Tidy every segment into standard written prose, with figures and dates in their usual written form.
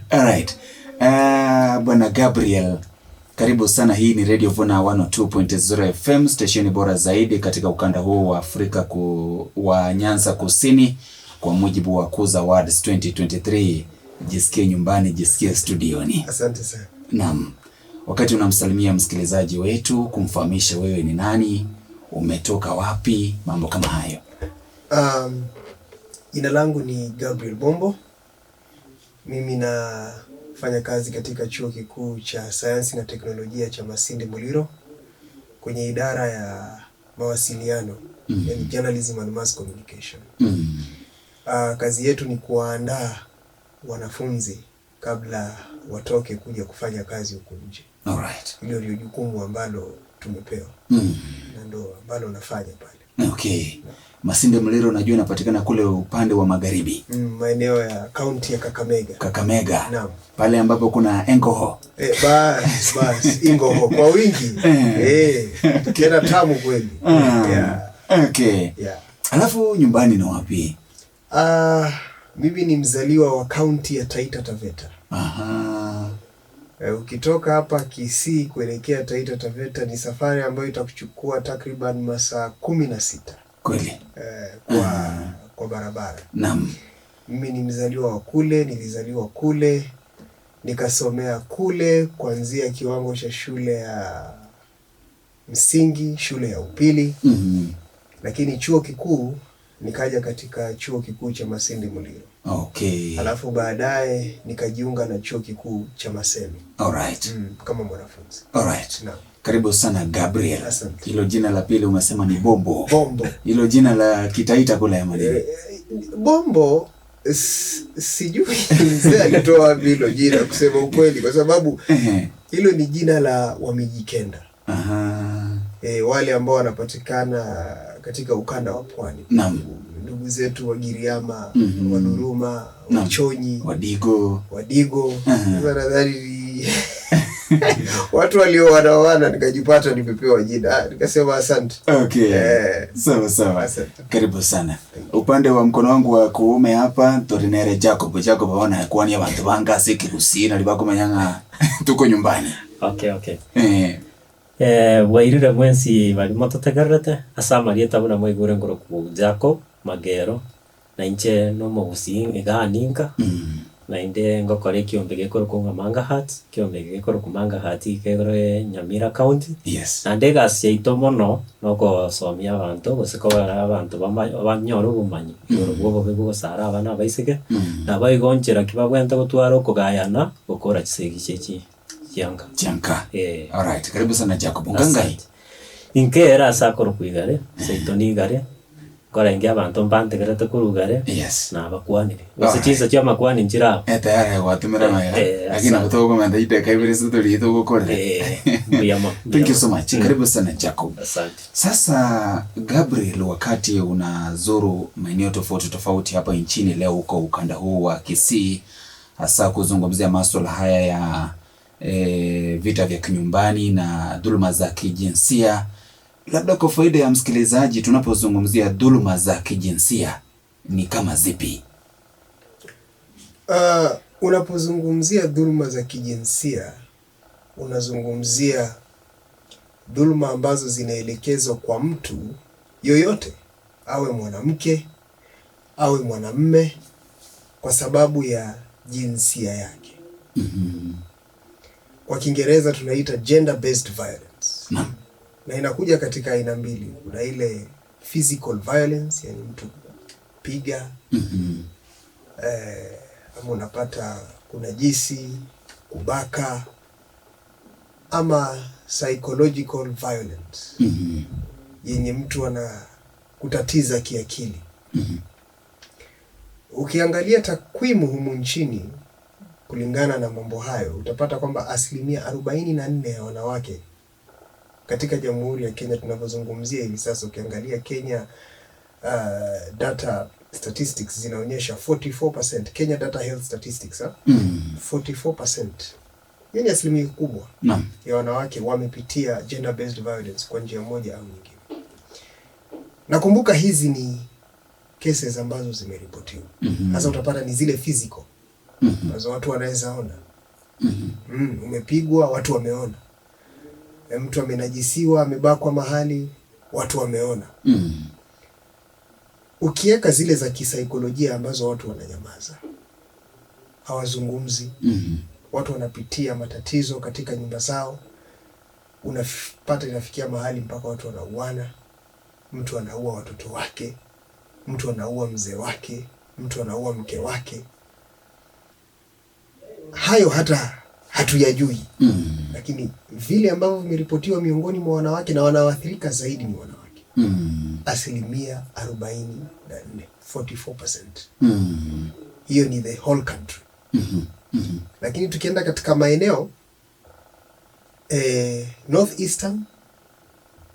Alright. Bwana Gabriel, karibu sana. Hii ni Radio Vuna 102.0 FM, stesheni bora zaidi katika ukanda huu wa Afrika wa Nyanza Kusini kwa mujibu wa Kuza Awards 2023. Jisikie nyumbani, jisikie studioni. Asante sana. Naam. Wakati unamsalimia msikilizaji wetu, kumfahamisha wewe ni nani, umetoka wapi, mambo kama hayo. Jina langu ni Gabriel Bombo. Mimi nafanya kazi katika Chuo Kikuu cha Sayansi na Teknolojia cha Masinde Muliro kwenye idara ya mawasiliano, yani Journalism and Mass Communication. Kazi yetu ni kuwaandaa wanafunzi kabla watoke kuja kufanya kazi huku nje. Hilo ndio jukumu ambalo tumepewa na ndo ambalo nafanya pale. Okay. Masinde Muliro najua inapatikana kule upande wa magharibi. Maeneo ya kaunti ya Kakamega. Kakamega. Naam. Pale ambapo kuna Engoho. Bas, bas, Ingoho kwa wingi. Tena tamu kweli. Yeah. Okay. Yeah. Alafu nyumbani ni wapi? Mimi ni mzaliwa wa kaunti ya Taita Taveta. Ukitoka hapa Kisii kuelekea Taita Taveta ni safari ambayo itakuchukua takriban masaa 16. Kweli? Kwa barabara. Naam. Mimi ni mzaliwa wa kule, nilizaliwa kule, nikasomea kule kuanzia kiwango cha shule ya msingi, shule ya upili. Lakini chuo kikuu nikaja katika Chuo Kikuu cha Masinde Muliro. Alafu baadaye nikajiunga na Chuo Kikuu cha Maseno. Kama mwanafunzi. Naam. Karibu sana Gabriel. Asante. Hilo jina la pili umesema ni Bombo. Bombo. Hilo jina la Kitaita kule ama nini? Bombo sijui mzee alitoa wapi hilo jina kusema ukweli, kwa sababu hilo ni jina la Wamijikenda. Wale ambao wanapatikana katika ukanda wa pwani. Ndugu zetu wa Giriama, wa Nuruma, Wachonyi, Wadigo. Wadigo. Sasa nadhani ni watu walioana, nikajipata nimepewa jina. Nikasema asante. Sawa sawa. Asante. Karibu sana. Thank you. Upande wa mkono wangu wa kuume hapa Torinere Jacob. Jacob aona kwani abantu banga sikirusi na libako manyanga tuko nyumbani. Okay, okay. Wairire mwensi bari mototegererete asa marieta buna mwaigure ngoro ku Jacob Magero na inche no mogusi iganinka. Na inde ngokore kiombe gekoro ku Manga Hat, kiombe gekoro ku Manga Hat kegoro Nyamira County. Na ndega seito mono noko somia abantu gosiko bara abantu banyoro bumanyi. Igoro bwo bwo gosara abana baiseke. Na baigonchera kibabwenta gotwara okogayana gokora chisegi chechi. Chianka. Chianka. All right. Karibu sana Jacob. Ngangai. Inkera sakoro kuigare, seito nigare. Kora ingia abantu mbante gerete kurugare. Na bakwanire. Gose chisa chia makwani nchira. Tayari gwatumira maya. Lakini nabutogo manda ite kaibere sitori ito gukora. Mbuya mo. Thank you so much. Karibu sana Jacob. Asante. Sasa Gabriel, wakati unazuru maeneo tofauti tofauti hapa nchini leo uko ukanda huu wa Kisii, hasa kuzungumzia masuala haya ya vita vya kinyumbani na dhuluma za kijinsia, labda kwa faida ya msikilizaji, tunapozungumzia dhuluma za kijinsia ni kama zipi? Unapozungumzia dhuluma za kijinsia unazungumzia dhuluma ambazo zinaelekezwa kwa mtu yoyote, awe mwanamke awe mwanamme, kwa sababu ya jinsia yake. Kwa Kiingereza tunaita gender based violence. Na inakuja katika aina mbili. Kuna ile physical violence, yani mtu kupiga, ama unapata kuna jisi, kubaka, ama psychological violence, yenye mtu anakutatiza kiakili. Ukiangalia takwimu humu nchini kulingana na mambo hayo, utapata kwamba 44% ya wanawake katika Jamhuri ya Kenya tunavyozungumzia hivi sasa, ukiangalia Kenya data statistics zinaonyesha 44%, Kenya Data Health Statistics, ha? 44%. Hiyo ni asilimia kubwa ya wanawake wamepitia gender based violence kwa njia moja au nyingine. Nakumbuka hizi ni cases ambazo zimeripotiwa. Sasa utapata ni zile physical. ambazo watu wanaweza ona. Umepigwa, watu wameona. Mtu amenajisiwa, amebakwa mahali, watu wameona. Ukiweka zile za kisaikolojia ambazo watu wananyamaza, hawazungumzi, watu wanapitia matatizo katika nyumba zao, unapata inafikia mahali mpaka watu wanauana. Mtu anaua watoto wake, mtu anaua mzee wake, mtu anaua mke wake. Hayo hata hatuyajui. Lakini vile ambavyo vimeripotiwa miongoni mwa wanawake, na wanaoathirika zaidi ni wanawake, 44%, 44%. Hiyo ni the whole country. Lakini tukienda katika maeneo North Eastern,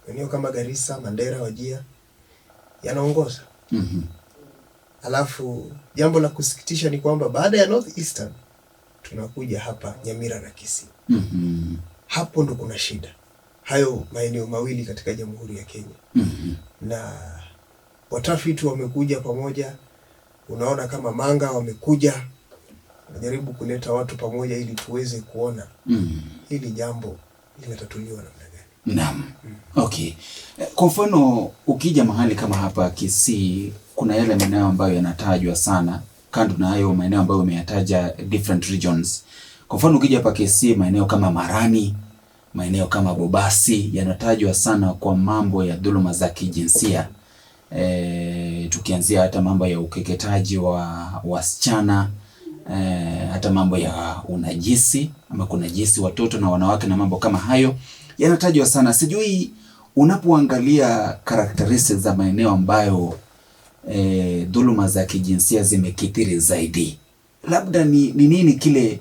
eneo kama Garissa, Mandera, Wajir yanaongoza. Alafu jambo la kusikitisha ni kwamba baada ya North Eastern tunakuja hapa Nyamira na Kisii. Hapo ndo kuna shida, hayo maeneo mawili katika Jamhuri ya Kenya. Na watafiti wamekuja pamoja, unaona kama Manga wamekuja, wanajaribu kuleta watu pamoja ili tuweze kuona hili jambo linatatuliwa namna gani. Naam. Okay. Kwa mfano ukija mahali kama hapa Kisii, kuna yale maeneo ambayo yanatajwa sana, kando na hayo maeneo ambayo umeyataja different regions. Kwa mfano ukija hapa Kisii, maeneo kama Marani, maeneo kama Bobasi yanatajwa sana kwa mambo ya dhuluma za kijinsia. Tukianzia hata mambo ya ukeketaji wa wasichana, hata mambo ya unajisi ama kunajisi watoto na wanawake na mambo kama hayo yanatajwa sana. Sijui unapoangalia characteristics za maeneo ambayo dhuluma za kijinsia zimekithiri zaidi, labda ni nini kile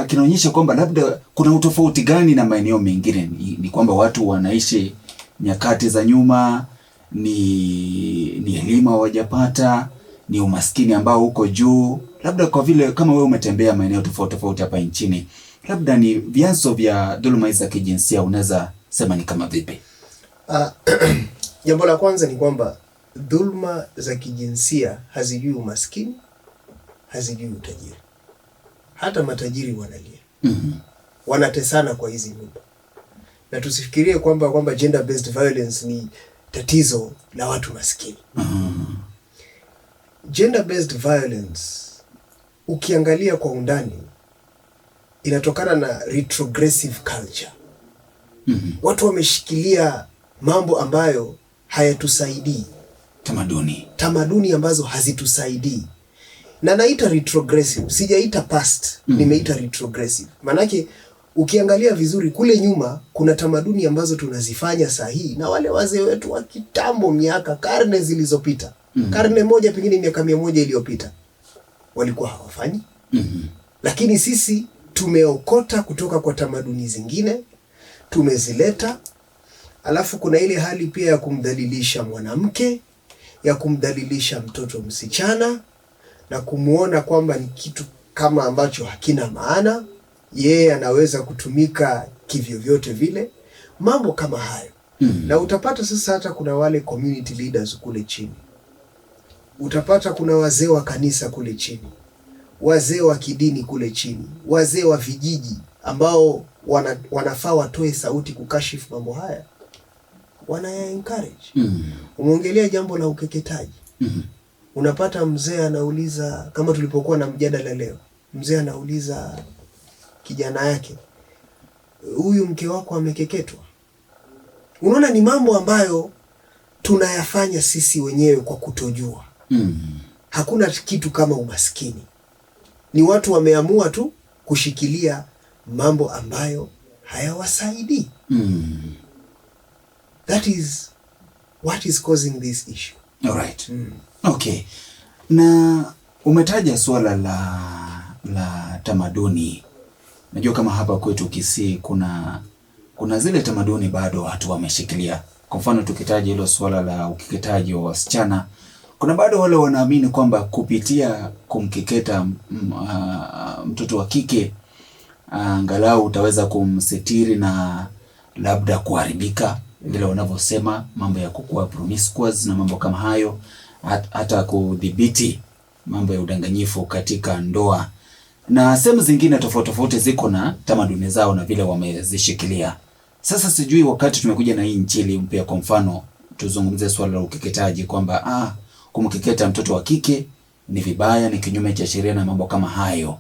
kinaonyesha kwamba labda kuna utofauti gani na maeneo mengine? Ni kwamba watu wanaishi nyakati za nyuma, ni elimu hawajapata, ni umaskini ambao uko juu? Labda kwa vile kama wewe umetembea maeneo tofauti tofauti hapa nchini, labda ni vyanzo vya dhuluma hizi za kijinsia unaweza sema ni kama vipi? Jambo la kwanza ni kwamba dhulma za kijinsia hazijui umaskini, hazijui utajiri. Hata matajiri wanalia. Wanatesana kwa hizi nyumba. Na tusifikirie kwamba gender based violence ni tatizo la watu maskini. Gender based violence ukiangalia kwa undani inatokana na retrogressive culture. Watu wameshikilia mambo ambayo hayatusaidii. Tamaduni. Tamaduni ambazo hazitusaidii. Na naita retrogressive, sijaita past, nimeita retrogressive. Manake ukiangalia vizuri kule nyuma kuna tamaduni ambazo tunazifanya sahihi na wale wazee wetu wa kitambo, miaka karne zilizopita. Karne moja pengine miaka 100 iliyopita walikuwa hawafanyi. Lakini sisi tumeokota kutoka kwa tamaduni zingine, tumezileta. Alafu kuna ile hali pia ya kumdhalilisha mwanamke, ya kumdhalilisha mtoto msichana na kumuona kwamba ni kitu kama ambacho hakina maana, yeye anaweza kutumika kivyovyote vile, mambo kama hayo. Na utapata sasa hata kuna wale community leaders kule chini, utapata kuna wazee wa kanisa kule chini, wazee wa kidini kule chini, wazee wa vijiji ambao wanafaa watoe sauti kukashifu mambo haya, wanaya encourage. Umeongelea jambo la ukeketaji. Unapata mzee anauliza, kama tulipokuwa na mjadala leo, mzee anauliza kijana yake, huyu mke wako amekeketwa? Unaona, ni mambo ambayo tunayafanya sisi wenyewe kwa kutojua. Hakuna kitu kama umaskini. Ni watu wameamua tu kushikilia mambo ambayo hayawasaidii. That is what is causing this issue. Alright. Okay. Na umetaja suala la tamaduni. Najua kama hapa kwetu Kisii kuna zile tamaduni bado watu wameshikilia. Kwa mfano tukitaja hilo suala la ukeketaji wa wasichana, kuna bado wale wanaamini kwamba kupitia kumkeketa mtoto wa kike angalau utaweza kumsitiri na labda kuharibika, vile wanavyosema mambo ya kukua promiscuous na mambo kama hayo, hata kudhibiti mambo ya udanganyifu katika ndoa na sehemu zingine tofauti tofauti ziko na tamaduni zao na vile wamezishikilia. Sasa sijui wakati tumekuja na hii Injili mpya, kwa mfano tuzungumzie swala la ukeketaji kwamba kumkeketa mtoto wa kike ni vibaya, ni kinyume cha sheria na mambo kama hayo.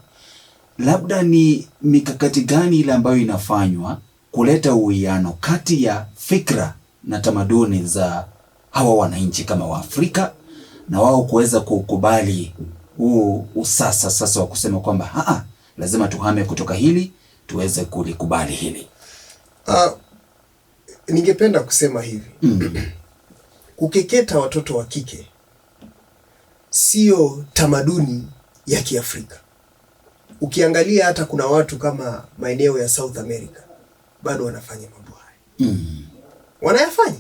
Labda ni mikakati gani ile ambayo inafanywa kuleta uwiano kati ya fikra na tamaduni za hawa wananchi kama Waafrika na wao kuweza kukubali huu usasa sasa wa kusema kwamba lazima tuhame kutoka hili tuweze kulikubali hili. Ningependa kusema hivi. Kukeketa watoto wa kike sio tamaduni ya Kiafrika. Ukiangalia hata kuna watu kama maeneo ya South America bado wanafanya mambo haya. Wanayafanya.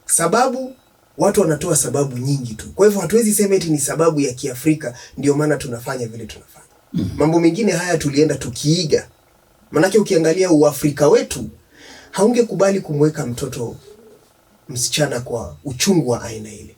Sababu watu wanatoa sababu nyingi tu. Kwa hivyo hatuwezi sema eti ni sababu ya Kiafrika ndio maana tunafanya vile tunafanya. Mambo mengine haya tulienda tukiiga. Manake ukiangalia Uafrika wetu haungekubali kumweka mtoto msichana kwa uchungu wa aina ile.